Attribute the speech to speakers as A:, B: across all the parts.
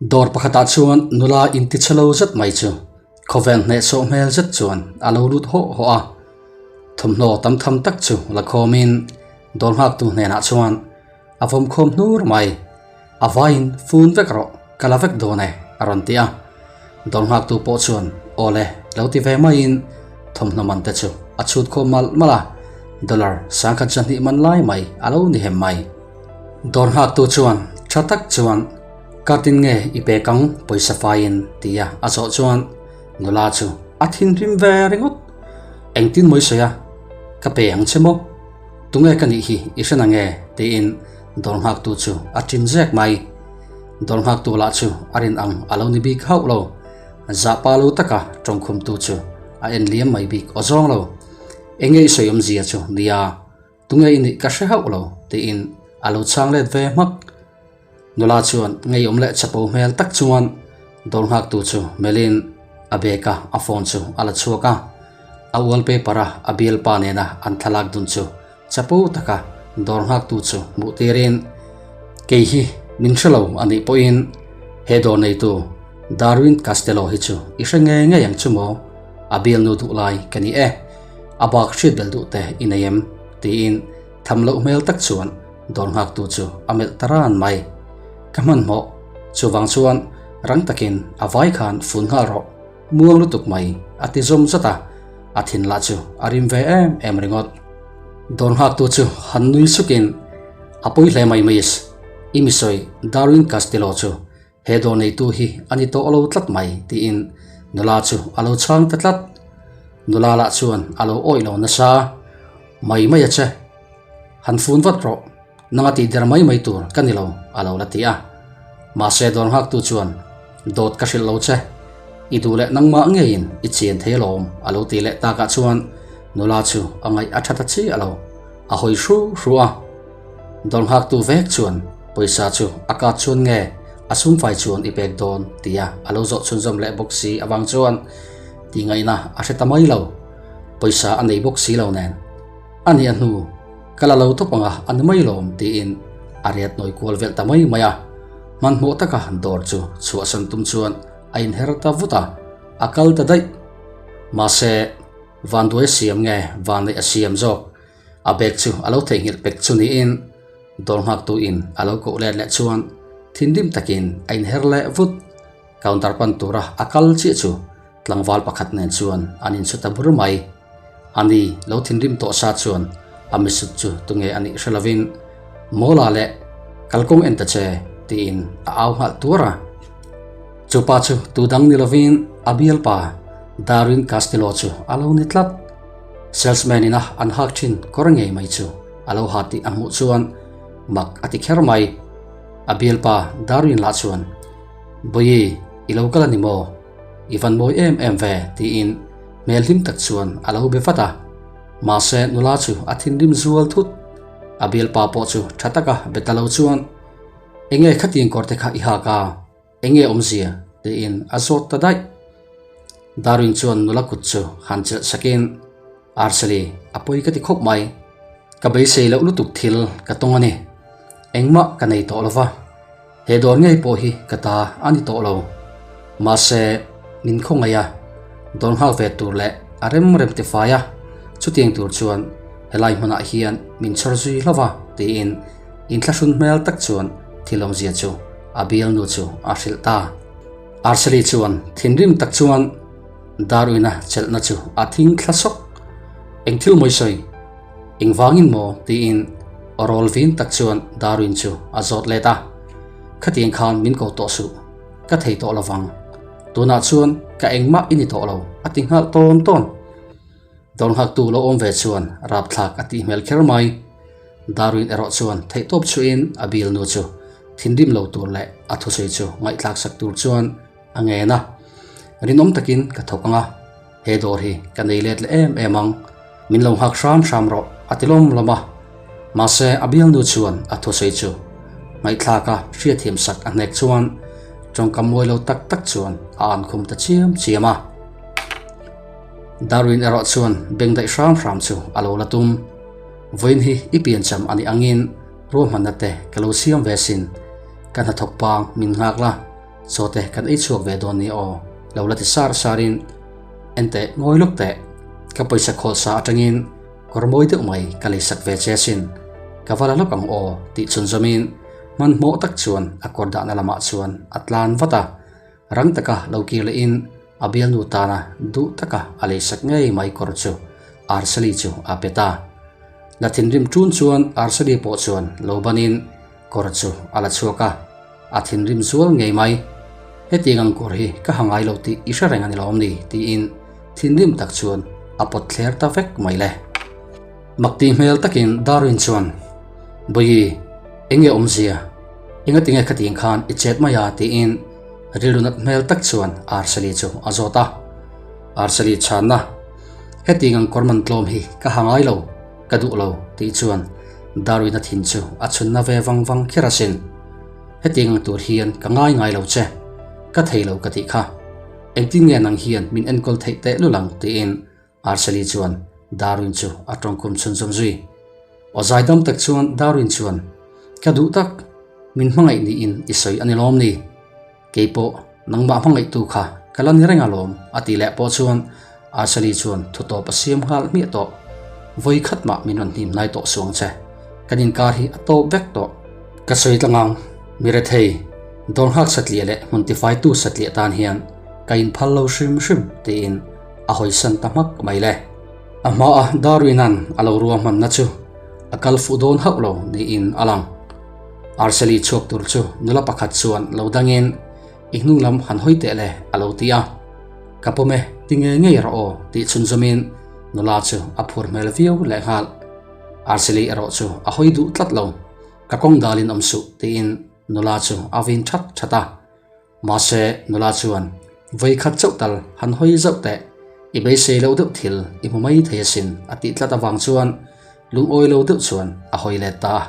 A: Dawr pakhatah chuan nula intichhe lo zet mai chu khawvel hnehsawh hmel zet chuan a lo lut hawh hawh a. Thawmhnaw tam tham tak chu la khawmin dawr nghaktu hnenah chuan a vawm khawm hnur mai. A vaiin fun vek rawh, ka la vek dawn e, a rawn ti a. Dawr nghaktu pawh chuan aw le lo ti ve maiin thawmhnaw man te chu a chhut khawm malh malh a, dollar sangkhat zahnih man lai mai a lo ni hem mai. Dawr nghaktu chuan tha tak chuan Kartin nge i pek ang pawisa faiin tia a zawh chuan nula chu a thinrim ve ringawt. Engtin mawi sawi a, ka pe ang che maw? Tunge ka nih hi i hre nange? tiin dawr nghaktu chu a ṭin zek mai. Dawr nghaktu lah chu a rin ang a lo ni bik hauh lo. Zahpa lo taka ṭawngkhumtu chu a en liam mai bik aw zawng lo. Enge i sawi awmzia chu nia? Tunge i nih ka hre hauh lo tiin a lo chhang let ve hmak. Nula chuan ngeiawm leh chapo hmel tak chuan dawr nghaktu chu melhin a bag a a phone chu a la chhuak a. A wallpaper a a bialpa nena an thlalak dun chu chapo taka dawr nghaktu chu hmuh tirin kei hi min hre lo a nih pawhin he dawr neitu Darwin Castello hi chu i hre ngei ngei ang chu maw? A bialnu duh lai ka ni e. A bak hriat belh duh te i nei em? tiin tham loh hmel tak chuan dawr nghaktu chu a melh ta ran mai. Ka hmanhmawh, chuvang chuan rang takin a vai khan fun nghal rawh, muang lutuk mai a ti zawm zat a, a thin lah chu a rim ve em em ringawt. Dawr nghaktu chu han nui sukin, A pawi hle mai miss, i misawi Darwin Castillo chu He dawr neitu hi a ni tawh lo tlat mai tiin nula chu a lo chhang ta tlat. Nula lah chuan a lo awih lo nasa mai mai a che. Han fun vat rawh, nanga tih der mai mai tur ka ni lo a lo la ti a. Mahse dawr nghaktu chuan dawt ka hrilh lo che, i duh leh nangmah ngeiin i chian thei alawm a lo ti leh takah chuan nula chu a ngaih a tha ta chiah lo, a hawi hru hru a. Dawr nghaktu vek chuan pawisa chu a kat chuan nge a sumfai chuan i pek dawn tia a lo zawh chhunzawm leh bawk si avang chuan tih ngaihna a hre ta mai lo. Pawisa a nei bawk si lo nen a nih a hnu ka la lo tawp anga a ni mai lawm tiin a riat nawi kual velh ta mai mai a. Hmanhmawh taka dawr chu chhuahsan tum chuan a inher ta vut a, a kal ta daih. Mahse vanduai a siam nge vanneih a siam zawk? A bag chu a lo theihnghilh pek chu niin dawr nghaktu in a lo koh let leh chuan thinrim takin a inher leh vut. Counter pan tura a kal chiah chu tlangval pakhat nen chuan an insu ta bur mai. Ani lo thinrim tawh sa chuan a misut chu tunge a nih hre lovin Mawla leh kalkawng en ta che tiin a au nghal tuar a. Chupa chu tu dang ni lovin a bialpa Darwin Castillo chu a lo ni tlat. Salesman ina an hak thin kawr ngei mai chu a lo ha tih a hmuh chuan mak a ti kher mai. A bialpa Darwin lah chuan, Bawihi, i lo kal a ni maw? I van mawi em em ve tiin hmel hlim tak chuan a lo be vat a. Mahse nula chu a thinrim zual thut. A bialpa pawh chu tha taka be ta lo chuan, Enge khatiang kawr te kha i hak a? Enge awmzia? tiin a zawt ta daih. Darwin chuan nula kut chu han chelh sakin, Arseli, a pawi ka ti khawp mai. Ka beisei loh lutuk thil ka tawng a ni. Engmah ka nei tawh lo va, he dawr ngei pawh hi ka ta a ni tawh lo. Mahse, min khawngaih a, dawr nghak ve tur leh a rem rem ti fai a, chutiang tur chuan helai hmunah hian min chhawr zui hlauh va, tiin inthlahrun hmel tak chuan thil awmzia chu a bialnu chu a hrilh ta. Arseli chuan thinrim tak chuan Darwin-a chelhna chu a thing thla sawk. Eng thil mawi sawi? Engvangin maw? tiin aw rawl vin tak chuan Darwin chu a zawt let a. Khatiang khan min ko tawh suh, ka thei tawh lovang. Tunah chuan ka engmah i ni tawh lo, a ti nghal tawn tawn. Dawr nghaktu lo awm ve chuan rapthlak a tih hmel kher mai. Darwin erawh chuan theihtawp chhuihin a bialnu chu thinrim lo tur leh a thusawi chu ngaihthlak sak tur chuan a ngen a. Rinawm takin ka thawk ang a, he dawr hi ka nei let leh em em ang. Min lo nghak hram hram rawh a ti lawm lawm a. Mahse a bialnu chuan a thusawi chu ngaihthlak a hriatthiam sak a hnek chuan tawngkam mawi lo tak tak chuan a ankhum ta chiam chiam a. Darwin erawh chuan beng daih hram hram chu a lo la tum. Vawiin hi i piancham a nih angin ruahmanna te ka lo siam ve sin. Ka hnathawk pang min nghak la. Chaw te kan ei chhuak ve dawn nia aw, lo la ti sar sarin, Enteh, ngawi lawk teh, ka pawisa khawl sa atangin kawr mawi deuh mai ka leisak ve che asin, ka va la lawk ang aw tih chhunzawmin hmanhmawh tak chuan a kawr dahna lamah chuan a tlan vat a, rang taka lo kir lehin a bialnu tana duh taka a leisak ngei mai kawr chu Arsali chu a pe ta. La thinrim ṭun chuan Arsali pawh chuan lo banin Kawr chu a la chhuak a, a thinrim zual ngei mai. Hetiang ang kawr hi ka ha ngai lo tih i hre reng a ni lawm ni? tiin thinrim tak chuan a pawt thler ta vek mai le. Makti hmel takin Darwin chuan, Bawi, enge awmzia? Engatinge khatiang khan i chet mai a? tiin rilru nat hmel tak chuan Arsali chu a zawt a. Arsali chhanna, Hetiang ang kawr man tlawm hi ka ha ngai lo. Ka duh lo, tih chuan Darwin-a thin chu a chhunna ve vang vang kher asin. Hetiang ang tur hian ka ngai ngai lo che, ka thei lo ka tih kha. Engtin nge nang hian min enkawl theih teh lul ang? tiin Arceli chuan Darwin chu a tawngkhum chhunzawm zui. Aw zaidam tak chuan Darwin chuan, Ka duh tak, min hmangaih niin i sawi a ni lawm ni? Keipawh nangmah hmangaihtu kha ka la ni reng alawm a tih leh pawh chuan Arsali chuan thutawp a siam nghal hmiah tawh. Vawi khat mah min rawn hnim hnai tawh suang che. Kan inkar hi a tawp vek tawh. Ka sawi tlang ang, mi rethei, dawrnghak satliah leh hmun tifaitu satliah tan hian ka inphal lo hrim hrim tiin a hawisan ta hmak mai le. A hmaa Darwin-a'n a lo ruahmanna chu a kal fuh dawn hauh lo niin a lang. Arsali chhuak tur chu nula pakhat chuan lo dangin i hnung lam han hawi teh le a lo ti a. Ka pawm e, ti ngei ngei rawh aw tih chhunzawmin nula chu a phur hmel viau lehnghal. Arsali erawh chu a hawi duh tlat lo, ka kawng dalin awm suh tiin nula chu a vin that that a. Mahse, nula chuan, Vawi khat chauh tal han hawi zauh teh, i beisei loh deuh thil i hmu mai thei asin a tih tlat avang chuan lungawi lo deuh chuan a hawi let ta a.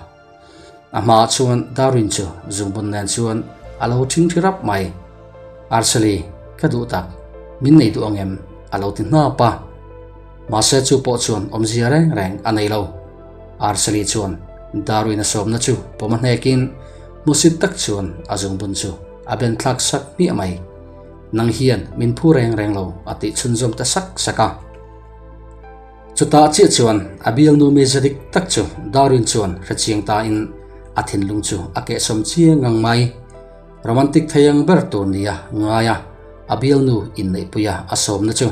A: A hmaah chuan Darwin chu zungbun nen chuan a lo ṭhingṭhi rap mai. Arsali, ka duh tak, min nei duh ang em? a lo ti hnap a. Mahse chu pawh chuan awmzia reng reng a nei lo. Arsali chuan Darwin a sawmna chu pawm a hnekin hmusit tak chuan a zungbun chu a ben thlak sak hmiah mai. Nang hian min phu reng reng lo a tih chhunzawm ta sak sak a. Chutah chiah chuan a bialnu mizia dik tak chu Darwin chuan hrechiang tain a thinlung chu a kehsawm chiang ngang mai. Romantic thei ang ber tur nia ngai a, a bialnu inneihpuia a sawmna chu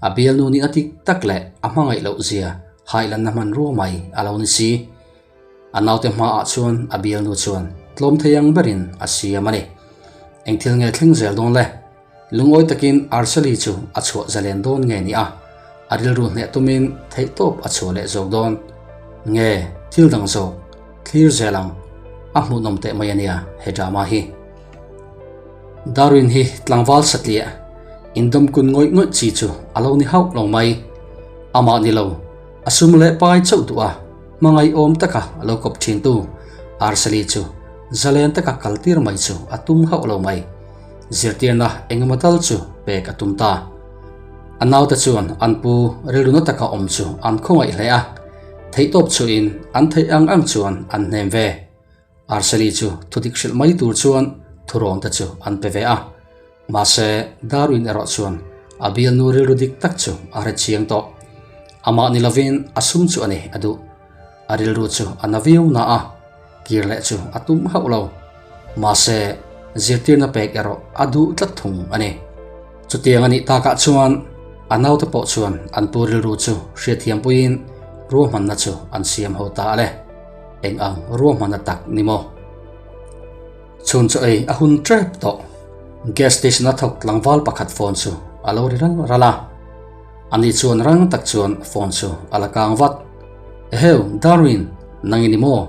A: a bialnu nihna dik tak leh a hmangaih loh zia hailanna hmanrua mai a lo ni si. A naute hmaah chuan a bialnu chuan tlawm thei ang berin a siam a ni. Eng thil nge thleng zel dawn le? Lungawi takin Arsali chu a chhuah zalen dawn nge ni a, a rilru hneh tumin theihtawp a chhuah leh zawk dawn nge thil dang zawk thlir zel ang a hmuhnawm teh mai a nia he drama hi. Darwin hi tlangval satliah indawmkun ngawih ngawih chi chu a lo ni hauh lo mai. Amah ni lo, a sum leh pai chauh duh a, hmangaihawm taka a lo kawp thintu Arsali chu zalen taka kaltir mai chu a tum hauh lo mai. Zirtirna engemaw tal chu pek a tum ta. A naute chuan an pu rilru na taka awm chu an khawngaih hle a, theihtawp chhuihin an theih ang ang chuan an hnem ve. Arsali chu thudik hrilh mai tur chuan thurawn te chu an pe ve a. Mahse, Darwin erawh chuan a bialnu rilru dik tak chu a hre chiang tawh. Amah ni lovin a sum chu a ni a duh. A rilru chu a na viau na a, kir leh chu a tum hauh lo. Mahse, zirtirna pek erawh a duh tlat thung a ni. Chutiang a nih takah chuan a naute pawh chuan an pu rilru chu hriatthiam puiin ruahmanna chu an siam ho ta a le. Eng ang ruahmanna tak ni maw? Chhun chu ei a hun tep tawh. Gas station a thawk tlangval pakhat phone chu a lo ri ral ral a. Ani chuan rang tak chuan phone chu a la kang vat. Eheu, Darwin, nang i ni maw?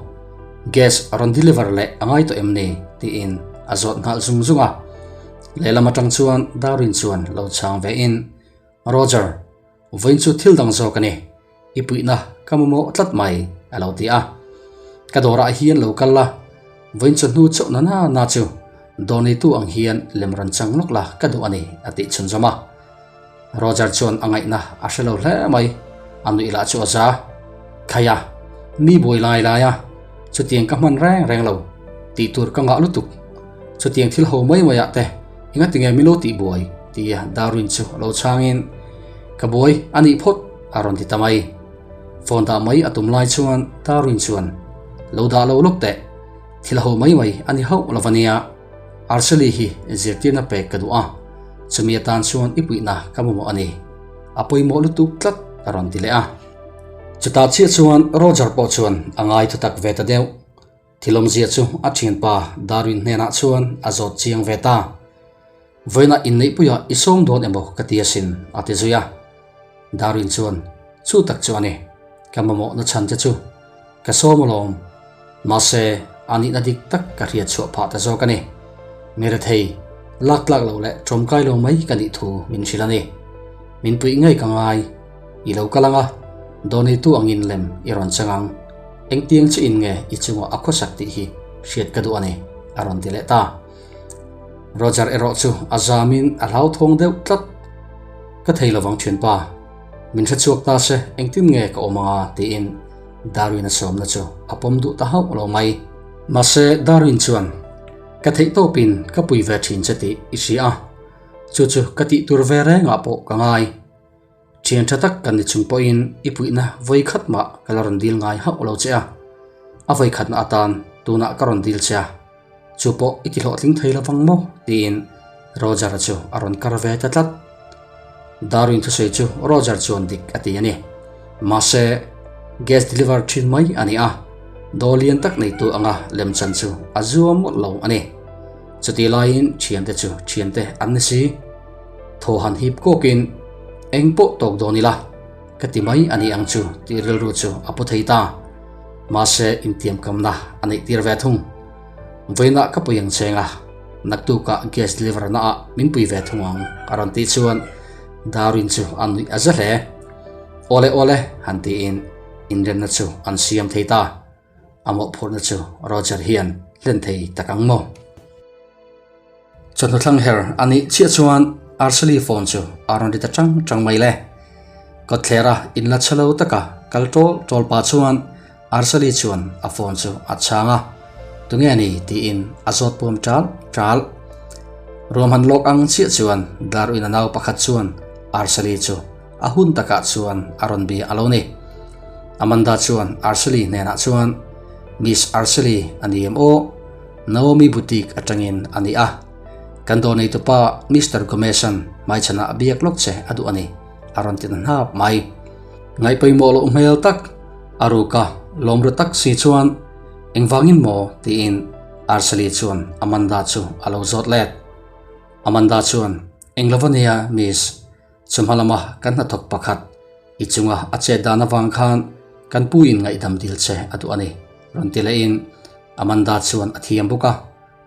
A: Gas a rawn deliver leh a ngai tawh em ni? tiin a zawt nghal zung zung a. Lehlam atang chuan Darwin chuan lo chhang ve in, Roger, vawiin chu thil dang zawk a ni. I puihna ka mamawh tlat mai, a lo ti a. Ka dawrah hian lo kal la, vawiin chawhnu chauh na na na chu dawr neitu ang hian lem rawn chang lawk la ka duh a ni, a tih chhunzawm a. Roger chuan a ngaihna a hre lo hle mai, a nuih lah chu a za. Khaia, mi buai lai lai a, chutiang ka hman reng reng lo, tih tur ka ngah lutuk. Chutiang thil ho mai maiah te enga tinge min lo tih buai? tia Darwin chu lo chhangin, Ka buai a nih phawt a rawn ti ta mai. Phone dah mai a tum lai chuan Darwin chuan, Lo dah lo lawk teh, thil ho mai mai a ni hauh lo ania. Arshali hi zirtirna pek ka duh a, chumi atan chuan i puihna ka mamawh a ni. A pawimawh lutuk tlat a rawn ti leh a. Chutah chiah chuan Roger pawh chuan a ngai thutak ve ta deuh. Thil awmzia chu a thianpa Darwin hnenah chuan a zawt chiang ve ta. Vawiinah inneihpuiah i sawm dawn emaw ka ti asin a ti zui a. Darwin chuan, Chu tak chu a ni. Ka mamawh na chhan che chu ka sawm alawm. Mahse, a nihna dik tak ka hriat chhuah phah ta zawk a ni. Mi rethei, lak tlak lo leh tawmkai lo mai ka nih thu min hrilh a ni. Min puih ngei ka ngai. I lo kal ang a, dawneitu angin lem i rawn chang ang. Engtiang che in nge i chungah a khawsak tih hi hriat ka duh a ni, a rawn ti leh ta. Roger erawh chu a zamin a hlauthawng deuh tlat. Ka thei lovang thianpa, min hrechhuak ta se engtin nge ka awm anga tiin Darwin a sawmna chu a pawm duh ta hauh lo mai. Mahse Darwin chuan, Ka theih tawpin ka pui ve thin che tih i hria a, chu chu ka tih tur ve rengah pawh ka ngai. Thian tha tak kan ni chung pawhin i puihna vawi khat mah ka la rawn dil ngai hauh lo che a, a vawi khatna atan tunah ka rawn dil che a, chu pawh i ti hlawhtling thei lovang maw? tiin Roger-a chu a rawn kar ve ta tlat. Darwin thusawi chu Roger chuan dik a ti a ni. Mahse, gas deliver thin mai a ni a, daw lian tak neitu anga lemchan chu a zuam mawlh lo a ni. Chutih laiin thiante chu thiante an ni si. Thaw han hip kawkin, Eng pawh tawk dawn ila, ka ti mai a ni ang chu tih rilru chu a pu thei ta. Mahse, intiamkamna a neih tir ve thung. Vawiinah ka pui ang cheng a, naktukah gas deliver naah min pui ve thung ang a rawn tih chuan Darwin chu a nuih a za hle. Awle awle han tiin inremna chu an siam thei ta. A mawhphurhna chu Roger hian hlen thei tak ang maw? Chawhnu thlang her a nih chiah chuan Arshali phone chu a rawn ri ta chang chang mai le. Kawtthlera inla chhe lo taka kal tawl tawl pah chuan Arshali chuan a phone chu a chhang a, Tunge ni? tiin a zawt puam tal tal. Ruahman lawk ang chiah chuan Darwin-a nau pakhat chuan Arshali chu a hun takah chuan a rawn bia a lo ni. Amanda chuan Arshali hnenah chuan, Miss Arshali a ni em aw? Naomi boutique atangin a ni a, kan dawr neitupa Mister Gomez-a'n hmaichhanah a biak lawk che a duh a ni, a rawn ti ta hnap mai. Ngaihpawimawh loh hmel tak, a ruka lawm ru tak si chuan, Engvangin maw? tiin Arshali chuan Amanda chu a lo zawt let. Amanda chuan, Eng lo ania, Miss. Chawhma lama kan hnathawk pakhat i chunga a chet dan avang khan kan pu in ngaihdam dil che a duh a ni, rawn ti lehin Amanda chuan a thiam bawk a,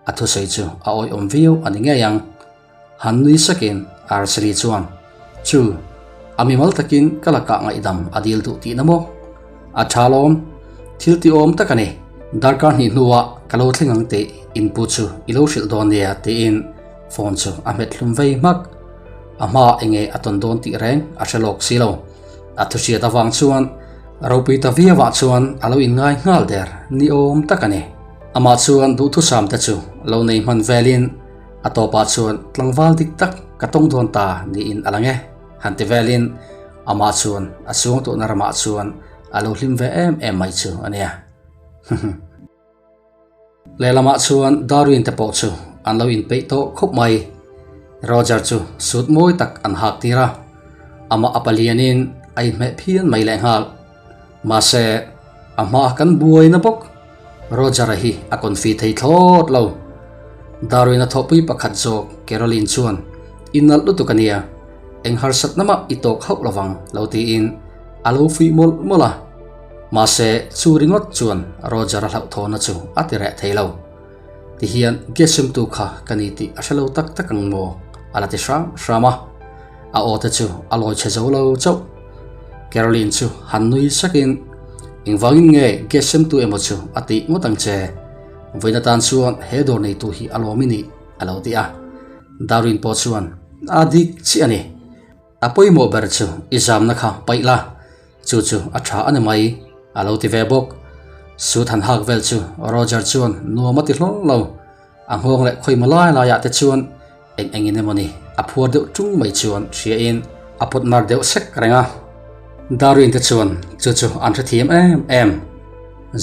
A: a thusawi chu a awihawm viau a ni ngei ang. Han nui sakin Araceli chuan, Chu, a mimal takin ka lakah ngaihdam a dil duh tihna maw? A tha lawm, thil ti awm tak a ni. Darkar hnih hnuah ka lo thleng ang tih inpu chu i lo hrilh dawn nia tiin phone chu a hmet hlum vei hmak. A hma enge a tawn dawn tih reng a hre lawk si lo. A thuhriat avang chuan ropui ta viauah chuan a lo inngai nghal der ni awm tak a ni. Amah chuan duhthusam te chu lo nei hman velin a tawpah chuan tlangval dik tak ka tawng dawn ta niin a lang e han ti velin amah chuan a suangtuahna ramah chuan a lo hlim ve em em mai chu a nia. Lehlamah chuan Darwin te pawh chu an lo inpeih tawh khawp mai. Roger chu suit mawi tak an hak tir a, amah a palianin a inhmeh phian mai lehnghal. Mahse, a hma kan buaina bawk. Roger-a hi a confi thei thlawt lo. Darwin-a thawhpui pakhat zawk Caroline chuan, I nalh lutuk a nia, eng harsatna mah i tawk hauh lovang lo tiin a lo fuih mawlh mawlh a. Mahse, chu ringawt chuan Roger-a hlauhthawna chu a ti reh thei lo. Tihian Gesem-tu kha ka ni tih a hre lo tak tak ang maw? a la ti hram hram a. A aw te chu a lawi chhe zo lo chauh. Caroline chu han nui sakin, Engvangin nge Gesem-tu emaw chu a tih ngawt ang che? Vawiin atan chuan he dawr neitu hi a lawm i nih, a lo ti a. Darwin pawh chuan, A dik chiah a ni. A pawimawh ber chu i zamna kha paih la, chu chu a tha a ni mai, a lo ti ve bawk. Suit han hak vel chu Roger chuan nuam a ti hlawlh lo. A nghawng leh khawimaw lai laiah te chuan eng engin emawni a phuar deuh ṭung mai chuan hriain a pawt mar deuh sek reng a. Darwin te chuan chu chu an hrethiam em em.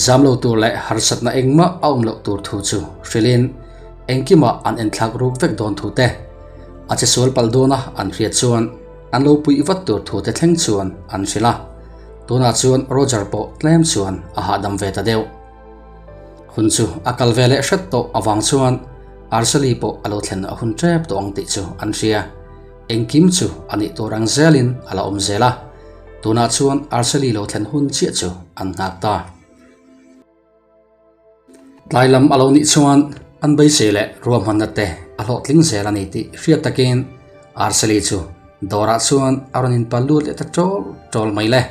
A: Zam lo tur leh harsatna engmah a awm loh tur thu chu hrilhin engkimah an enthlak ruk vek dawn thu te, a che sual palh dawna an hriat chuan an lo puih vat tur thu te thleng chuan an hrilh a. Tunah chuan Roger pawh tlem chuan a hahdam ve ta deuh. Hun chu a kal ve leh hret tawh avang chuan Arsali pawh a lo thlen a hun tep tawh ang tih chu an hria. Engkim chu a nih tur ang zelin a la awm zel a, tunah chuan Arsali lo thlen hun chiah chu an nghak ta. Tlai lam a lo nih chuan an beisei leh ruahmanna te a hlawhtling zel a ni tih hriat takin Arsali chu dawrah chuan a rawn inpal lut leh ta ṭawl ṭawl mai le.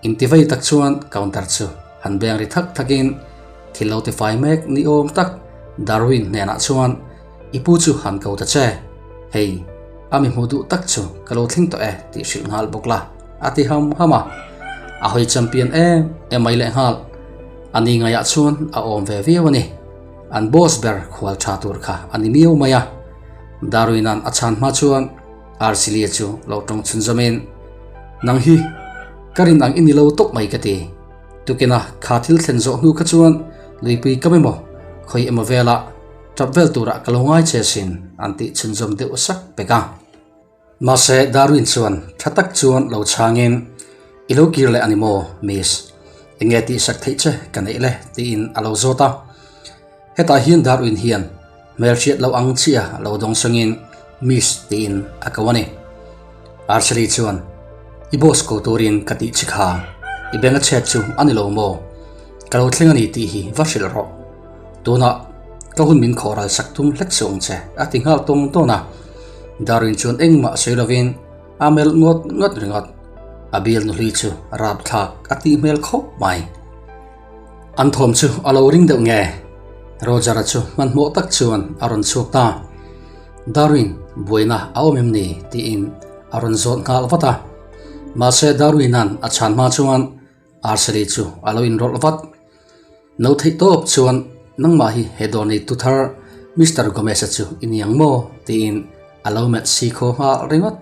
A: Intivei tak chuan counter chu han beng ri thak thakin thil lo tifai mek ni awm tak Darwin hnenah chuan i pu chu han ko ta che, hei a mi hmuh duh tak chu ka lo thleng tawh e tih hrilh nghal bawk la a ti ham ham a, a hawi champion em em mai leh nghal. A ni ngaiah chuan a awm ve viau a ni, an boss ber khual tha tur kha a ni miau mai a. Darwin-a'n a chhan hma chuan Arcelia chu lo tawng chhunzawmin, Nang hi ka rin ang i ni lo tawp mai ka ti. Tukina kha thil thlen zawh hnu kha chuan luipui kam emaw, khawi emaw velah tap vel turah ka lo ngai che sin an tih chhunzawm deuh sak pek a. Mahse Darwin chuan tha tak chuan lo chhangin, I lo kir leh a ni maw, Miss? Enge tihsak theih che ka neih le? tiin a lo zawt a. Hetah hian Darwin hian hmelhriat lo ang chiah lo dawng sangin Miss tiin a ko a ni. Archeli chuan, I boss ko turin ka tih chi kha, i beng a chhet chu a ni lo maw? Ka lo thleng a ni tih hi va hrilh rawh. Tunah ka hun min khawh ral sak tum hlek suh ang che a ti nghal tawng tawn a. Darwin chuan engmah sawi lovin a melh ngawt ngawt ringawt. A bial nuhlui chu rapthlak a tih hmel khawp mai. An thawm chu a lo ring deuh nge? Roger-a chu hmanhmawh tak chuan a rawn chhuak ta. Darwin, buaina a awm em ni? tiin a rawn zawt nghal vat a. Mahse Darwin-a'n a chhan hma chuan Arceli chu a lo inrawlh vat. No theih tawp chuan nangmah hi he dawr neitu thar Mister Gomez-a chu i ni ang maw? tiin a lo melh si khaw nghal ringawt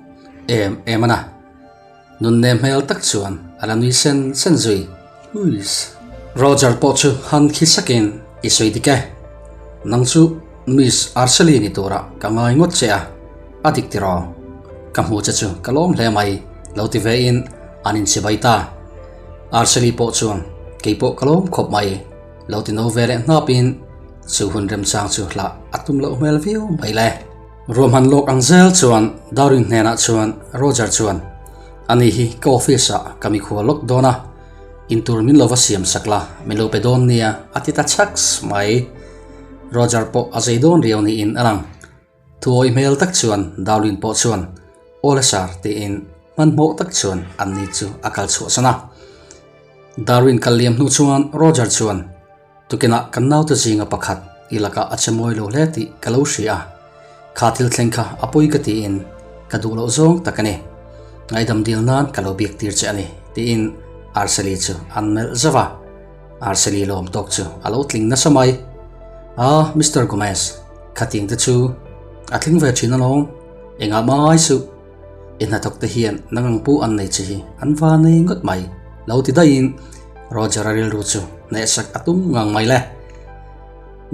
A: em em a na. Nunne hmel tak chuan a la nui sen sen zui. Huiss. Roger pawh chu han khi sakin i sawi dik e. Nang chu Miss Arceli ni turah ka ngai ngawt che a, a dik tiraw? Ka hmu che chu ka lawm hle mai lo ti vein an inchibai ta. Arceli pawh chuan kei pawh ka lawm khawp mai lo ti no ve leh hnapin chu hun remchang chu hlah a tum loh hmel viau mai le. Ruahman lawk ang zel chuan Darwin hnenah chuan Roger chuan, Ani hi ka office ah ka mikhual lawk dawn a, intur min lo va siam sak la, min lo pe dawn nia a ti ta chhaks mai. Roger pawh a zei dawn riau niin a lang. Thuawi hmel tak chuan Darwin pawh chuan, Aw le sir tiin hmanhmawh tak chuan anni chu a kal chhuahsan a. Darwin kal liam hnu chuan Roger chuan, Tukinah kan naute zinga pakhat i lakah a che mawi lo hle tih ka lo hria a, kha thil thleng kha a pawi ka tiin ka duh loh zawng tak a ni. Ngaihdam dil nan ka lo biak tir che a ni, tiin Arceli chu an melh zauh a. Arceli lawm tawk chu a lo tling nasa mai. Ah, Mister Gomez, khating te chu a tling ve thin alawm, engah mah ngai suh. I hnathawk te hian nang ang pu an nei che hi an va nei ngawt mai lo ti daihin Roger-a rilru chu hnehsak a tum ngang mai le.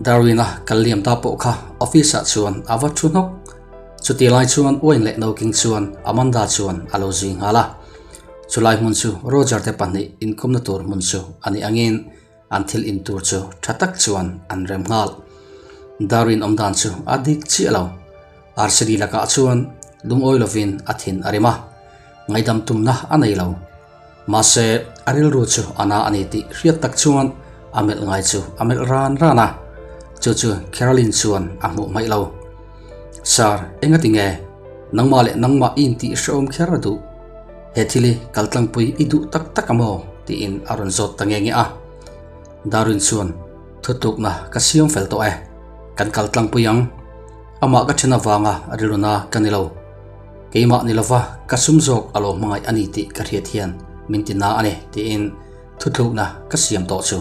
A: Darwin-a kal liam ta pawh kha office-ah chuan a va thu hnawk. Chuti lai chuan Wayne leh Noking chuan Amanda chuan a lo zui nghal a. Chulai hmun chu Roger te pahnih inkawmna tur hmun chu a nih angin An thil in tur chu tha tak chuan an rem nghal. Darwin awmdan chu a dik chiah lo. Arceli lakah chuan lungawi lovin a thin a rim a, ngaihdam tumna a nei lo. Mahse, a rilru chu a na a ni tih hriat tak chuan a melh ngai chu a melh ran ran a, chu chu Caroline chuan a hmuh hmaih lo. Sir, engati nge nangmah leh nangmah i intih hrehawm kher a duh? He thil hi kaltlangpui i duh tak tak a maw? tiin a rawn zawt ta nge nge a. Darwin chuan, Thutlukna ka siam fel tawh e, kan kaltlangpui ang. Amah ka then avanga rilruna ka ni lo. Keimah ni lova ka sum zawk a lo hmangaih a ni tih ka hriat hian min ti na a ni tiin thutlukna ka siam tawh chu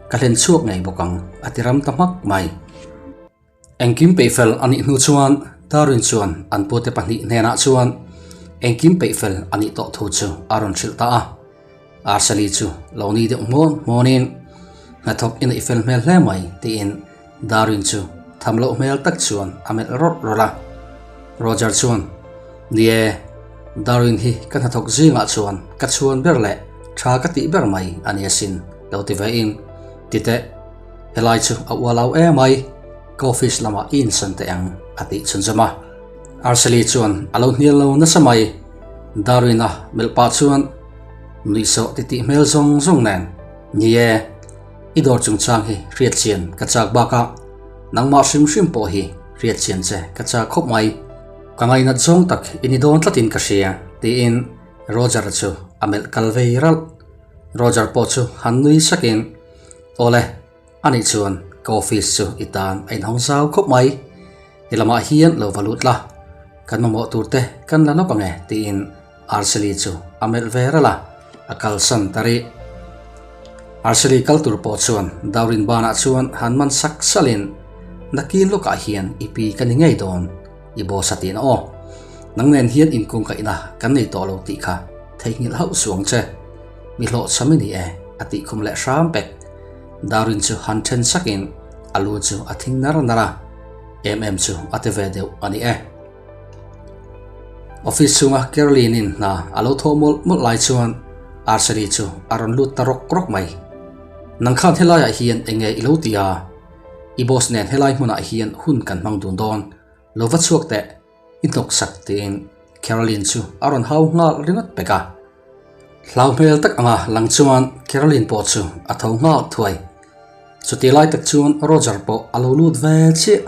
A: ka hlen chhuak ngei bawk ang a ti ram ta hmak mai. Engkim peihfel a nih hnu chuan Darwin chuan an pute pahnih hnenah chuan engkim peihfel a nih tawh thu chu a rawn hrilh ta a. Arsali chu lo ni deuh hmawn hmawnin hnathawk i neih fel hmel hle mai tiin Darwin chu tham loh hmel tak chuan a melh rawlh rawlh a. Roger chuan, Ni e, Darwin hi ka hnathawk zingah chuan ka chhuan ber leh tha ka tih ber mai a ni asin lo ti vein, Titeh, helai chu a ualau emai, ka office lamah i insan teh ang a tih chhunzawm a. Arsali chuan a lo hnial lo nasa mai. Darwin-a melh pah chuan nuihsawh titih hmel zawng zawng nen, Ni e, i dawr chungchang hi hriatchian ka chak bakah nangmah hrim hrim pawh hi hriatchian che ka chak khawp mai. Ka ngainat zawng tak i ni dawn tlatin ka hria, tiin Roger-a chu a melh kal vei ralh. Roger pawh chu han nui sakin, Awle, Anih chuan ka office chu i tan a inhawng zau khawp mai. He lamah hian lo va lut la, kan mamawh tur te kan la lawk ang e tiin Arseli chu a melh ve ralh a, a kalsan ta rih. Arseli kal tur pawh chuan Daurin banah chuan han man sak salhin nakin lawkah hian i pi ka ni ngei dawn, i boss a tihna aw. Nang nen hian inkungkaihna kan nei tawh lo tih kha theihnghilh hauh suh ang che. Mi hlawhchham i ni e a tih khum leh hram pek. Darwin chu han then sakin a lu chu a thing nar nar a, em em chu a ti ve deuh a ni e. Office chhunga Caroline-in hna a lo thawh mawlh mawlh lai chuan Arshali chu a rawn lut ta rawk rawk mai. Nang khan helaiah hian eng nge i lo ti a? I boss nen helai hmunah hian hun kan hmang dun dawn, lo va chhuak teh, i hnawk sak tiin Caroline chu a rawn hau nghal ringawt pek a. Hlau hmel tak anga lang chuan Caroline pawh chu a tho nghal thuai. Chuti lai tak chuan Roger pawh a lo lut ve chiah.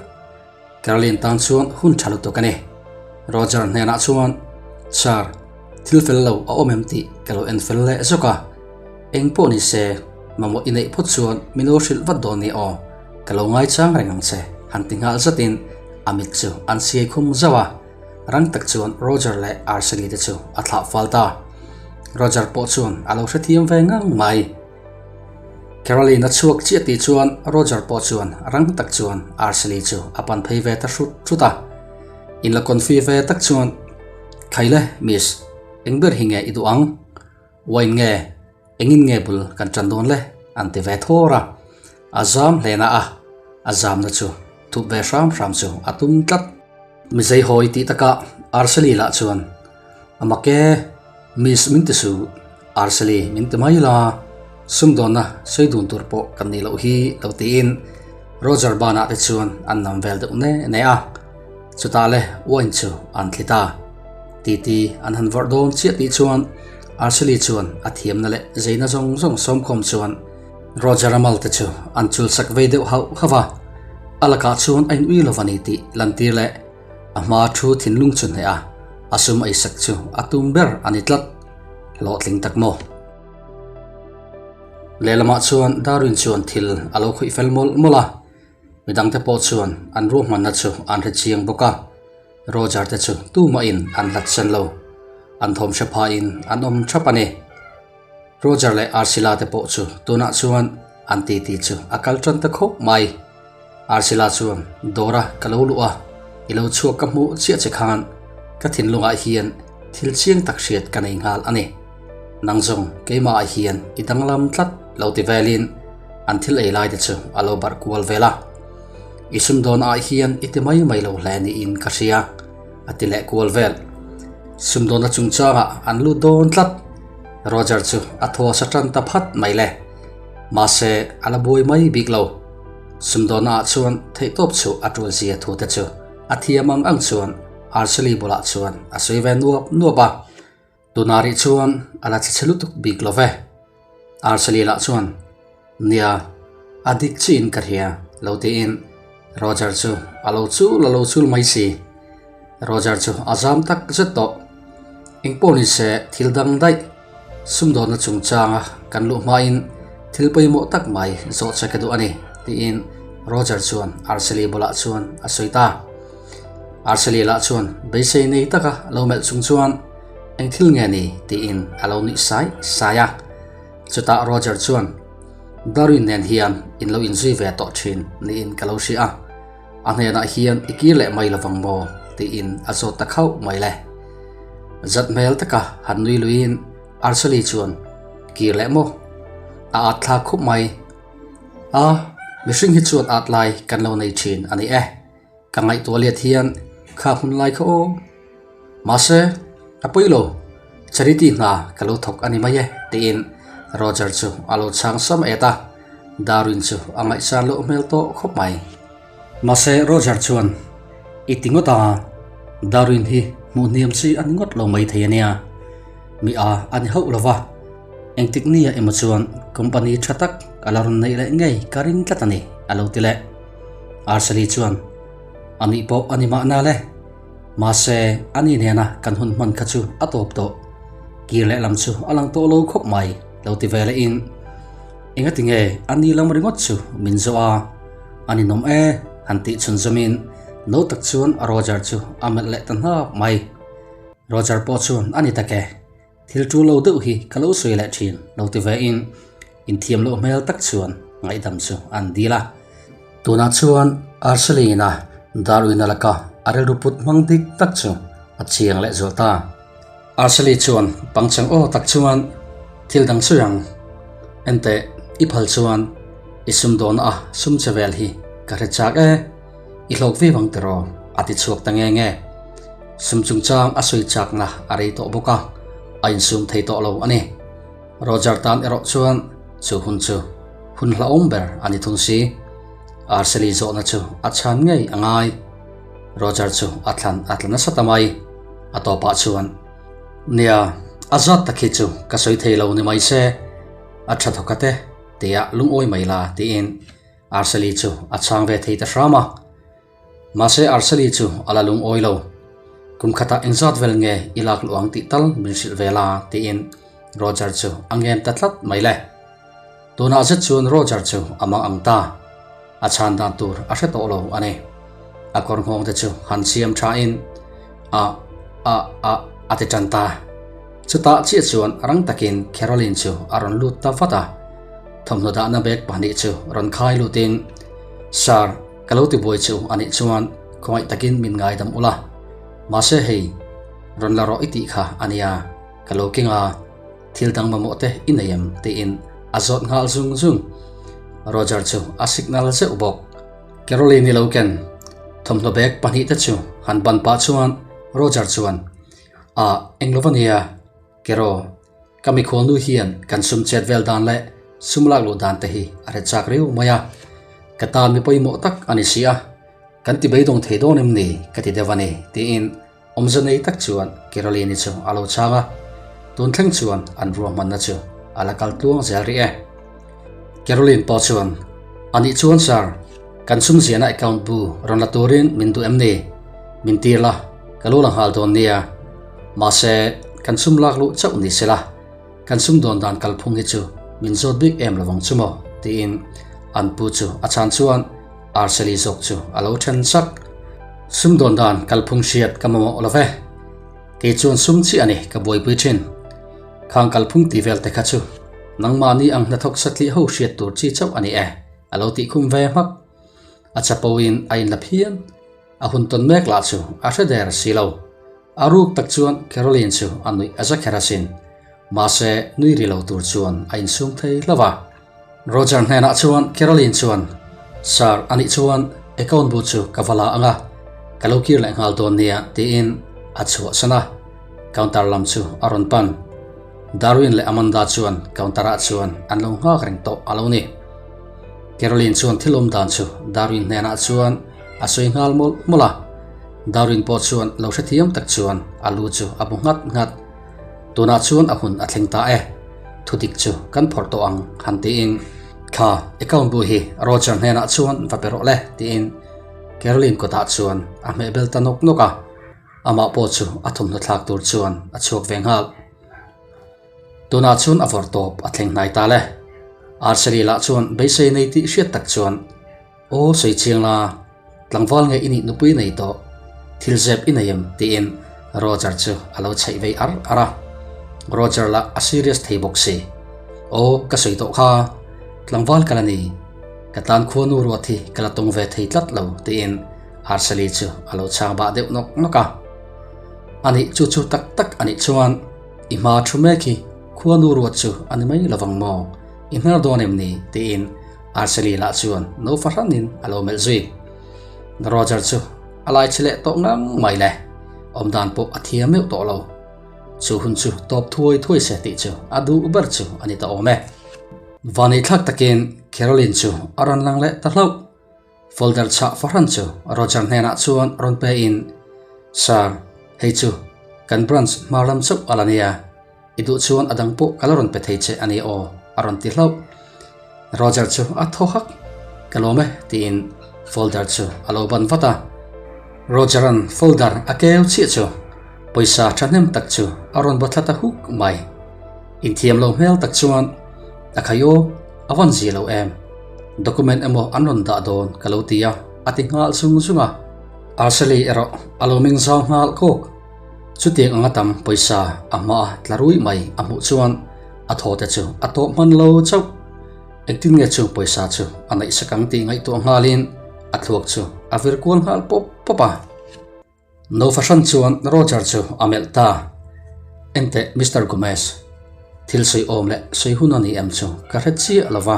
A: Caroline tan chuan hun tha lutuk a ni. Roger hnenah chuan, Sir, thil fel lo a awm em tih ka lo en fel leh zawk a. Eng pawh ni se, mamawh i neih phawt chuan min lo hrilh vat dawn ni aw, ka lo ngaichang reng ang che, han ti nghal zatin a mit chu an siai khum zauh a. Rang tak chuan Roger leh Arseny te chu a thlah fal ta. Roger pawh chuan a lo hrethiam ve ngang mai. Caroline a chhuak chiah tih chuan Roger pawh chuan rang tak chuan Arseny chu a pan phei ve ta hrut hrut a. In la confi ve tak chuan, Khaile, miss, eng ber hi nge i duh ang? Wine nge? Engin nge bul kan tan dawn le? an ti ve thawr a. A zam hle na a, a zamna chu thup ve hram hram chu a tum tlat. Mizei hawi tih takah Arseli lah chuan, A mak e, Miss min ti suh, Arseli min ti mai la, sumdawnna sawi dun tur pawh kan nih loh hi lo tiin Roger banah te chuan an nam vel deuh ne ne a. Chutah le wine chu an thli ta. Titi an han vawrh dawn chiah tih chuan Arsheli chuan a thiamna leh zeina zawng zawng sawmkhawm chuan Roger-a malte chu an chulsak vei deuh hauh hauh a, a lakah chuan a inui lo va ni tih lantir leh a hma thu thinlung chu hneh a, a sum eisak chu a tum ber a ni tlat. Hlawhtling tak maw? Lehlamah chuan Darwin chuan thil a lo khawih fel mawlh mawlh a, midangte pawh chuan an ruahmanna chu an hre chiang bawk a. Roger te chu tumahin an hlat sen lo. An thawm hre phain an awm thap a ni. Roger leh Arsila te pawh chu tunah chuan an titi chu a kal tan ta khawp mai. Arsila chuan, Dawra ka lo luh a, i lo chhuak ka hmuh chiah che khan ka thinlungah hian thil chiang tak hriat ka nei nghal a ni. Nang zawng keimahah hian i danglam tlat lo ti velin an thil ei lai te chu a lo barh kual vel a. I sumdawnah hian i ti mai mai lo hle niin ka hria, a ti leh kual vel. Sumdawnna chungchangah an lut dawn tlat. Roger chu a thaw sa tan ta phat mai le. Mahse, a la buai mai bik lo. Sumdawnnaah chuan theihtawp chu a tul zia thu te chu a thiam ang ang chuan Arsheli bulah chuan a sawi ve nuap nuap a. Tunah rih chuan a la che chhe lutuk bik lo ve. Arsheli lah chuan, Nia, a dik chiin ka hria, lo tiin Roger chu a lo chul a lo chul mai si. Roger chu a zam tak zet tawh. Engpawh ni se thil dang daih, sumdawnna chungchanga kan luh hmain thil pawimawh tak mai zawh che ka duh a ni, tiin Roger chuan Arsheli bulah chuan a sawi ta. Arsheli lah chuan beisei nei taka lo melh chung chuan, Eng thil nge ni? tiin a lo nuih sai sai a. Chutah Roger chuan, Darwin nen hian in lo inzui ve tawh thin niin ka lo hria a. A hnenah hian i kir leh mai lovang maw? tiin a zawt ta khauh mai le. Zat hmel taka han nui luiin Arshali chuan, Kir leh maw? A at thlak khup mai. A, mihring hi chuan at lai kan lo nei thin a ni e. Ka ngaihtuah liat hian kha hmun lai kha aw. Mahse, a pawi lo, charity hna ka lo thawk a ni mai e, tiin Roger chu a lo chhang sam et a, Darwin chu a ngaihsan loh hmel tawh khawp mai. Mahse, Roger chuan, I ti ngawt a, Darwin hi hmuh hniam chi a ni ngawt lo mai thei a nia. Mi a a ni hauh lo va, engtik nia emaw chuan company tha tak a la rawn neih leh ngei ka ring tlat a ni, a lo ti leh. Arshali chuan, A nih pawh a ni mahna le. Mahse, a ni nena kan hun hman kha chu a tawp tawh. Kir lehlam chu a lang tawh lo khawp mai, lo ti ve lehin, Engati nge a ni lam ringawt chu min zawh a, a ninawm e, han tih chhun zawmin no tak chuan Roger chu a melh leh ta hnap mai. Roger pawh chuan a ni tak e. Thil ṭul lo deuh hi ka lo sawi leh ṭhin, lo ti ve in inthiam loh hmel tak chuan ngaihdam chu an dil a. Tunah chuan Arshali-in a Darwin-a laka a rilru put hmang dik tak chu a chiang leh zual ta. Arshali chuan pangchang aw tak chuan thil dang sawi ang, Enteh, i phal chuan i sumdawn a sum che vel hi ka hre chak e. I hlawk viau ang tiraw? a ti chhuak ta nge nge. Sum chungchang a sawi chakna a rei tawh bawk a, a insum thei tawh lo a ni. Roger tan erawh chuan chu hun chu hun hlauhawm ber a ni thung si. Arceli zawhna chu a chhan ngei a ngai. Roger chu a thlan a tla nasa ta mai. A tawpah chuan, Nia, a zat tak hi chu ka sawi thei lo ni mai se, a tha thawkhat e, tia lungawi mai la, tiin Arsali chu a chhang ve thei ta hram a. Mahse Arsali chu a la lungawi lo. Kum khatah engzat vel nge i lak luh ang tih tal min hrilh ve la tiin Roger chu a ngen ta tlat mai le. Tunah zet chuan Roger chu a mang ang ta. A chhan dan tur a hre tawh lo a ni. A kawr nghawng te chu han siam tha in a a a a ti tan ta. Chutah chiah chuan rang takin Caroline chu a rawn lut ta vat a. Thawmhnaw dahna bag pahnih chu rawn khai lutin, Sir, ka lo ti buai chu a nih chuan khawngaih takin min ngaidam ula. Mahse hei, rawn la rawh i tih kha a nia, ka lo keng a, thil dang mamawh te i nei em? tiin a zawt nghal zung zung. Roger chu a signal zeuh bawk. Caroline i lo ken thawmhnaw bag pahnih te chu han ban pah chuan Roger chuan, Ah, eng lo va nia, Kero, ka mikhual nu hian kan sum chet vel dan leh sum lak luh dan te hi a hre chak riau mai a, ka tan mi pawimawh tak a ni si a, kan ti beidawng thei dawn em ni ka ti deuh a ni tiin awmze nei tak chuan Caroline-i chu a lo chhang a, tun thleng chuan an ruahmanna chu a la kal tluang zel rih e. Caroline pawh chuan, A nih chuan sir, kan sum ziahna account bu rawn la turin min duh em ni? Min tir la, ka lu la nghal dawn nia. Mahse, kan sum lak luh chauh ni sela, kan sum dawn dan kalphung hi chu min zawt bik em lovang chu maw? tiin an pu chu a chhan chuan Arshali zawk chu a lo then sak. Sum dawn dan kalphung hriat ka mamawh lo ve. Kei chuan sum chiah a ni ka buaipui thin. Khang kalphung ti vel te kha chu nangmahni ang hnathawk satliah ho hriat tur chi chauh a ni e, a lo tih khum ve hmak. A chapoin a inla phian. A hun tawn mek lah chu a hre der si lo. A ruk tak chuan Caroline chu a nuih a za kher asin. Mahse, nui ri lo tur chuan a insum thei hlauh a. Roger hnenah chuan Caroline chuan, Sir, anih chuan account bu chu ka va la ang a, ka lo kir leh nghal dawn nia, tiin a chhuahsan a. Counter lam chu a rawn pan. Darwin leh Amanda chuan counter ah chuan an lo nghak reng tawh a lo ni. Caroline chuan thil awm dan chu Darwin hnenah chuan a sawi nghal mawlh mawlh a. Darwin pawh chuan lo hrethiam tak chuan a lu chu a bu nghat nghat. Tunah chuan a hun a thleng ta e. Thudik chu kan phawrh tawh ang han tiin Thla account bu hi Roger hnenah chuan va pe rawh le tiin Caroline kawtah chuan a hmehbel ta nawk nawk a. Amah pawh chu a thawmhnaw thlak tur chuan a chhuak ve nghal. Tunah chuan a vawrh tawp a thleng hnai ta le. Arshali lah chuan beisei nei tih hriat tak chuan, Aw sawi chiang la, tlangval nge i nih nupui nei tawh, thil zep i nei em? tiin Roger chu a lo chhaih vei ar ar a. Roger lah a serious thei bawk si. Aw ka sawi tawh kha, tlangval ka la ni, ka tan khuanu ruat hi ka la tawng ve thei tlat lo, tiin. Arsali chu a lo chhang bah deuh nawk nawk a. Anih chu chu tak tak anih chuan i hma thu mek hi khuanu ruat chu a ni mai lovang maw? I hnar dawn em ni? tiin Arsali lah chuan no fahranin a lo melh zui. Roger chu a lai chhe leh tawh ngang mai le, awmdan pawh a thiam meuh tawh lo. Chu hun chu tawp thuai thuai se tih chu a duh ber chu a ni ta awm e. Vaneihthlak takin Caroline chu a rawn lang leh ta hlauh. Folder chhah fahran chu Roger hnenah chuan rawn pe in, Sir, hei chu kan branch hmar lam chauh a la nia, i duh chuan a dang pawh ka la rawn pe thei che a ni aw, a rawn ti hlauh. Roger chu a thaw hak, Ka lawm e, tiin folder chu a lo ban vat a. Roger-a'n folder a keu chiah chu pawisa thahnem tak chu a rawn ba thla ta huk mai. Inthiam lo hmel tak chuan a khai aw, a van zia lo em? Document emaw an rawn dah dawn ka lo ti a, a ti nghal zung zung a. Arshali erawh a lo meng zau nghal kawk. Chutiang anga tam pawisa a hmaa tla rui mai a hmuh chuan a thaw te chu a tawh hman lo chauh. Engtin nge chung pawisa chu a ngaihsak ang tih ngaihtuah nghalin a thluak chu a vir kual nghal pawp pawp a. No fahran chuan Roger chu a melh ta. Enteh Mister Gomez, thil sawi awm leh sawi hun a ni em chu ka hre chiah lo va,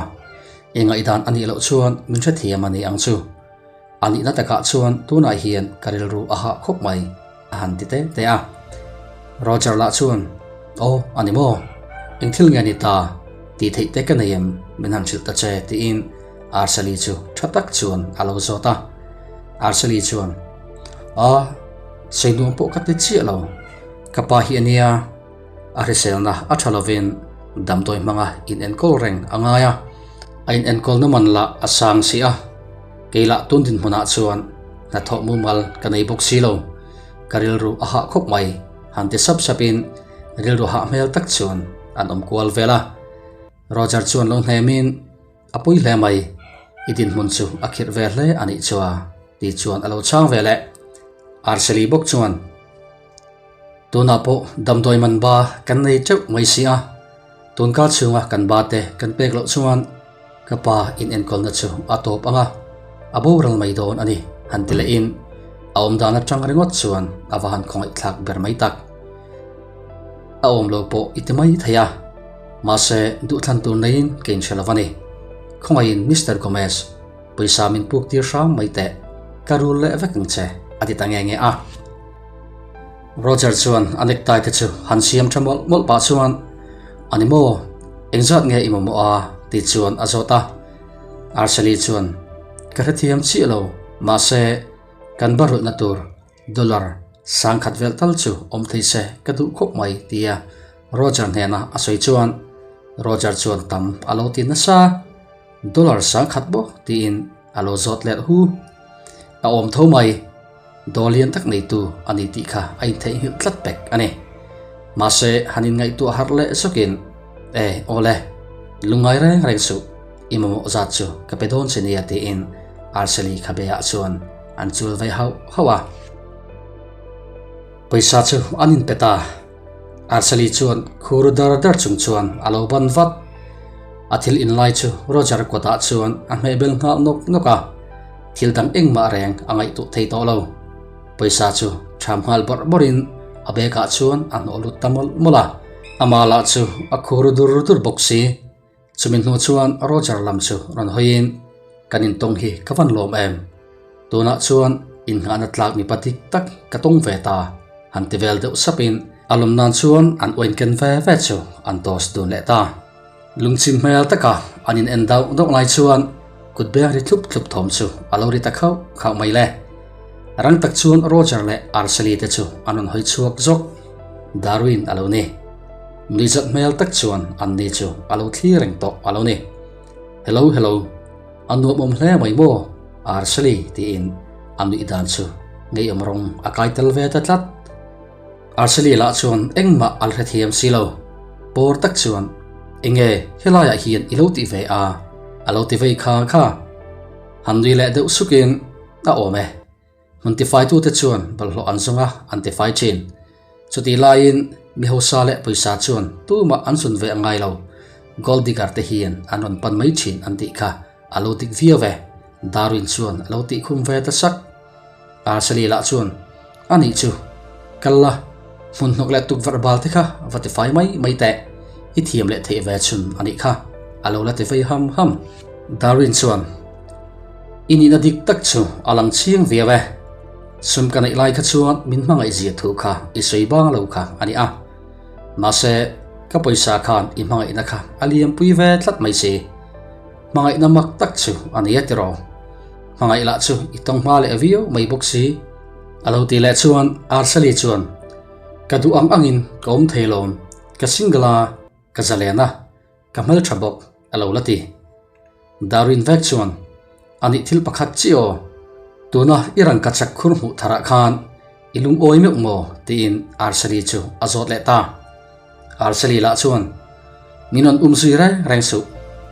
A: i ngaihdan a nih loh chuan min hrethiam a ni ang chu. A nihna takah chuan tunah hian ka rilru a hah khawp mai, a han ti te te a. Roger lah chuan, Aw, a ni maw? Eng thil nge ni ta? Tih theih te ka nei em? Min han hrilh ta che, tiin Arsali chu tha tak chuan a lo zawt a. Arsali chuan, A, sawi nuam pawh ka ti chiah lo. Ka pa hi a nia, a hriselna a tha lovin damdawi hmanga inenkawl reng a ngai a, a inenkawlna man lah a sang si a. Kei lah tun dinhmunah chuan hnathawh mumal ka nei bawk si lo. Ka rilru a hah khawp mai, han ti sap sapin rilru hah hmel tak chuan an awm kual vel a. Roger chuan lo hnemin, A pui hle mai, i dinhmun chu a khirh ve hle a nih chu a, ti chuan a lo chhang ve leh. Arseli bawk chuan, Tunah pawh damdawi man ba kan nei teuh mai si a, tunkar chhunga kan ba te kan pek loh chuan ka pa inenkawlna chu a tawp ang a, a boral mai dawn a ni, han ti lehin a awmdan atang ringawt chuan a va han khawngaihthlak ber mai tak. A awm lo pawh i ti mai thei a, mahse duhthlan tur neiin ka inhre lo a ni. Khawngaihin Mister Gomez, pawisa min puk tir hram mai teh, ka rul leh vek ang che, a ti ta nge nge a. Roger chuan a necktie te chu han siam tha mawlh mawlh pah chuan, A ni maw? Engzat nge i mamawh a? tih chuan a zawt a. Arshali chuan, Ka hrethiam chiah lo, mahse kan barulhna tur dollar sangkhat vel tal chu awm thei se ka duh khawp mai, tia Roger hnena a sawi chuan Roger chuan tam a lo ti nasa. Dollar sangkhat bawk tiin a lo zawt let hu. A awm tho mai. Daw lian tak neitu a ni tih kha a intheihnghilh tlat pek a ni. Mahse, han inngaihtuah harh leh zawkin, E, aw le, lungngai reng reng suh, i mamawh zat chu ka pe dawn che nia tiin Arseli khabeah chuan an chul ve hauh hauh a. Pawisa chu an inpe ta. Arseli chuan khur dar dar chung chuan a lo ban vat. A thil inlai chu Roger kawtah chuan a hmehbel nghal nawk nawk a, thil dang engmah reng a ngaihtuah thei tawh lo. Pawisa chu ṭham nghal bawrh bawrhin a bag ah chuan a hnawh lut ta mawlh mawlh a, amah lah chu a khur dur dur bawk si. Chumi hnu chuan Roger lam chu rawn hawiin, Kan intawng hi ka van lawm em? Tunah chuan innghahna tlak mipa dik tak ka tawng ve ta, han ti vel deuh sapin a lawm nan chuan an uain ken ve ve chu an toast dun leh ta. Lungchim hmel taka an in en dauh dauh lai chuan kut beng ri thlup thlup thawm chu a lo ri ta khauh khauh mai le. Rang tak chuan Roger leh Arshali te chu an rawn hawi chhuak zawk. Darwin a lo ni. Nuihzat hmel tak chuan an ni chu a lo thlir reng tawh a lo ni. Hello hello, a nuamawm hle mai maw Arshali tiin a nuih dan chu ngeiawm rawng a kai tel ve ta tlat. Arshali lah chuan engmah a la hrethiam si lo. Pawr tak chuan, Enge helaiah hian i lo ti ve a? a lo ti vei kha kha. Han nui leh deuh sukin a awm e. Hmun tifaitute chuan bawlhhlawh an zawng a, an tifai thin. Chutih laiin mi hausa leh pawisa chuan tumah an zun ve a ngai lo. Gold digger te hian an rawn pan mai thin an tih kha a lo dik viau e, Darwin chuan a lo tih khum ve ta sak. Arsali lah chuan, A nih chu, kal la, hmun hnawk leh tukverh bal te kha va ti fai mai mai teh, i thiam leh theih ve chhun a nih kha, a lo la ti vei ham ham. Darwin chuan, I nihna dik tak chu a lang chiang viau e, sum ka neih lai kha chuan min hmangaih zia thu kha i sawi bang lo kha a ni a, mahse ka pawisa khan i hmangaihna kha a liampui ve tlat mai si. Hmangaihna mak tak chu a ni a tiraw? Hmangaih lah chu i tawng hma leh viau mai bawk si. A lo tih leh chuan Arsali chuan, Ka duh ang angin ka awm thei lawm, ka single a, ka zalen a, ka hmeltha bawk a lo la ti. Darwin vek chuan, A nih thil pakhat chiah aw, tuna i rangkachak khur hmuh tharah khan i lungawi meuh maw? tiin Arsali chu a zawt leh ta. Arsali lah chuan, Min rawn um zui reng reng suh,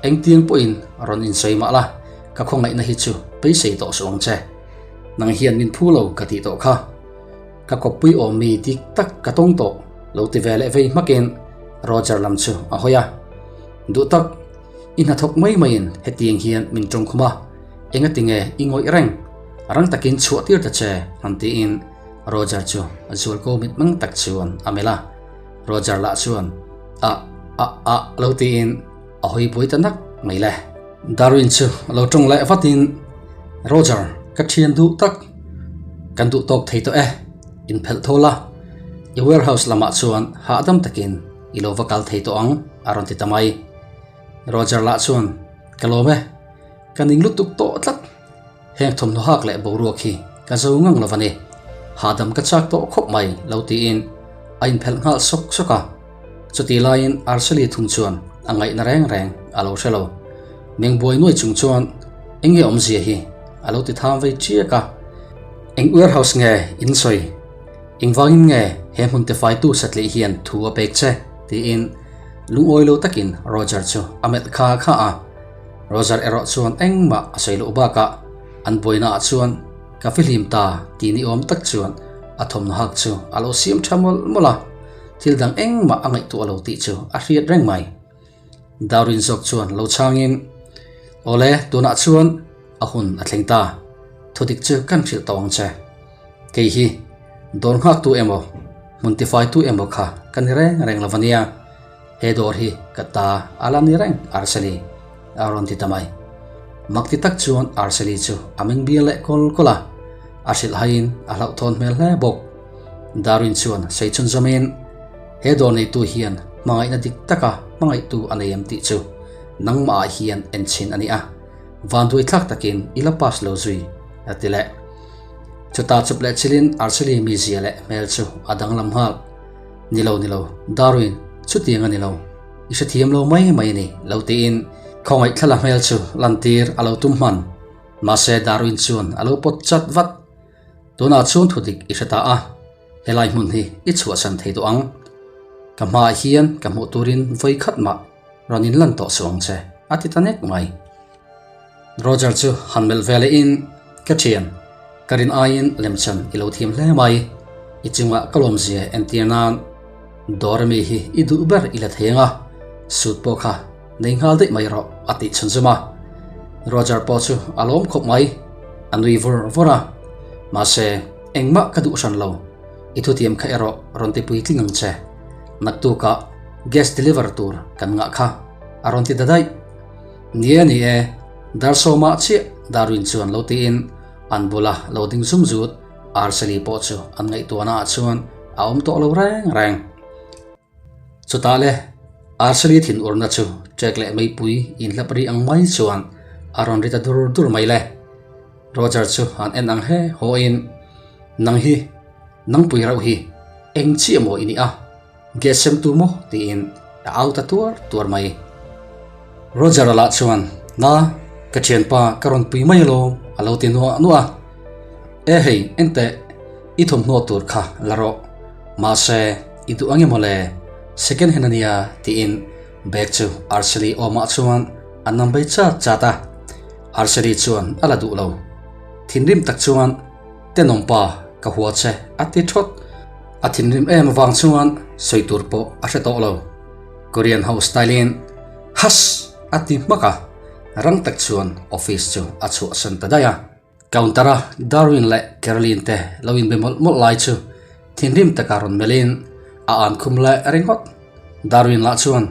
A: engtiang pawhin rawn insawi mah la, ka khawngaihna hi chu beisei tawh suh ang che. Nang hian min phu lo ka tih tawh kha. Ka kawppui awm mi dik tak ka tawng tawh lo ti ve leh vei hmakin Roger lam chu a hawi a. Duh tak, i hnathawk mai maiin hetiang hian min tawng khum a, engatinge i ngawih reng, rang takin chhuah tir ta che han tiin Roger chu zualko mitmeng tak chuan a melh a. Roger lah chuan a a a lo tiin a hawi buai ta nak mai le. Darwin chu lo tawng leh vatin Roger ka thian duh tak kan duh tawk thei tawh e, in phelh tho la, i warehouse lamah chuan hahdam takin i lo va kal thei tawh ang a rawn ti ta mai. Roger lah chuan ka lawm e, ka ning lutuk tawh tlat. Heng thawmhnaw hak leh boruak hi ka zo ngang lo a ni. Hahdam ka chak tawh khawp mai lo tiin a inphelh nghal sawk sawk a. Chutih laiin Arsali thung chuan a ngaihna reng reng a lo hre lo. Meng buai nuai chung chuan eng nge awmzia hi a lo ti tham vei chiak a. Eng warehouse nge in sawi? Engvangin nge he hmun tifaitu satliah hian thu a pek che? tiin lungawi lo takin Roger chu a melh kha kha a. Roger erawh chuan engmah a sawi loh bakah an buainaah chuan ka fihlim ta tih ni awm tak chuan a thawmhnaw hak chu a lo siam tha mawlh mawlh a, thil dang engmah a ngaihtuah lo tih chu a hriat reng mai. Darwin zawk chuan lo chhangin, Awle, tunah chuan a hun a thleng ta, thudik chu kan hrilh tawh ang che. Kei hi dawr nghaktu emaw, hmun tifaitu emaw kha ka ni reng reng lo ania. He dawr hi ka ta a la ni reng Arsali a rawn ti ta mai. Mak ti tak chuan Arsali chu a meng bial leh kawl kawl a, a hrilh haiin a hlauhthawn hmel hle bawk. Darwin chuan sei chhun zawmin, He dawr neitu hian hmangaihna dik taka hmangaihtu a nei em tih chu nangmahah hian enchhin a ni a, vanduai thlak takin i la pass lo zui a ti leh. Chutah chup leh chilin Arsali mizia leh hmel chu a danglam nghal. Ni lo, ni lo, Darwin, chutiang a ni lo. I hrethiam lo mai mai a ni, lo tiin khawngaih thlala hmel chu lantir a lo tum hman. Mahse, Darwin chuan a lo pawt chat vat. Tunah chuan thudik i hre ta a, helai hmun hi i chhuahsan thei duh ang. Ka hmaah hian ka hmuh turin vawi khat mah rawn inlan tawh suh ang che, a ti ta nek mai. Roger chu han melh ve lehin, Ka thian, ka rin aiin lemchan i lo thiam hle mai. I chungah ka lawmzia entir nan dawr ami hi i duh ber i la thei ang a, suit pawh kha nei nghal daih mai rawh a tih chhun zum a. Roger pawh chu a lawm khawp mai, a nui vur vur a. Mahse, engmah ka duh hran lo, i thutiam kha erawh rawn ti puitling ang che. Naktukah gas deliver tur kan ngah kha a rawn ti ta daih. Ni e ni e, dar sawmah chiah Darwin chuan lo tiin an bula lo ding zum zut Arsali pawh chu an ngaihtuahna ah chuan a awm tawh lo reng reng. Chutah le Arsali thin urna chu ṭek leh meipui inhlap ri ang mai chuan a rawn ri ta dur dur mai le. Roger chu an en ang he haw in, Nang hi, nangpui rauh hi eng chiah maw i nih a? Gas sem tu maw? tiin a au ta tuar tuar mai. Roger-a lah chuan, Na, ka thianpa ka rawn pui mai alawm, a lo ti nuah nuah a. E hei, enteh, i thawmhnaw tur kha la rawh. Mahse, i duh ang emaw le? Second hand a nia, tiin bag chu Arceli awmah chuan a nam bei chat chat a. Arceli chuan a la duh lo. Thinrim tak chuan, Tenawmpa, ka hua che, a ti thawt. A thinrim em avang chuan sawi tur pawh a hre tawh lo. Korean ho style in Hass! a ti hmak a, rang tak chuan office chu a chhuahsan ta daih a. Counter a Darwin leh Caroline te lo inbe mawlh mawlh lai chu thinrim taka rawn melhin a an khum leh ringawt. Darwin lah chuan,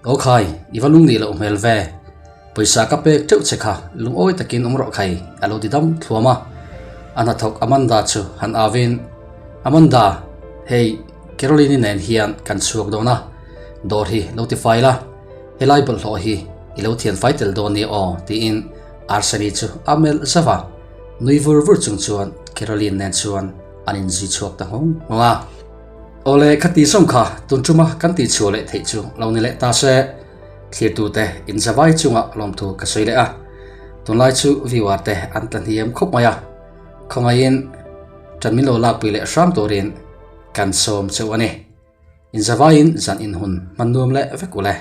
A: Aw khai, i va lung nih loh hmel ve. Pawisa ka pek teuh che kha lungawi takin awm rawh khai, a lo ti dam thluam a. A hnathawk Amanda chu han avin, Amanda, hei Caroline-i nen hian kan chhuak dawn a, dawr hi lo ti fai la, helai bawlhhlawh hi i lo thian fai tel dawn nia aw, tiin Arseni chu a melh zauh a. Nui vur vur chung chuan Caroline nen chuan an inzui chhuak ta nghawng nghawng a. Awle, khati zawng kha tun tuma kan tihchhuah leh theih chu lo ni leh ta se. Thlirtute inzavai chunga lawmthu ka sawi leh a, tunlai chu viewer te an tla hniam khawp mai a, khawngaihin ṭan min lo lakpui leh hram turin kan sawm cheu a ni. Inzavaiin zan inhun hman nuam leh vek u le.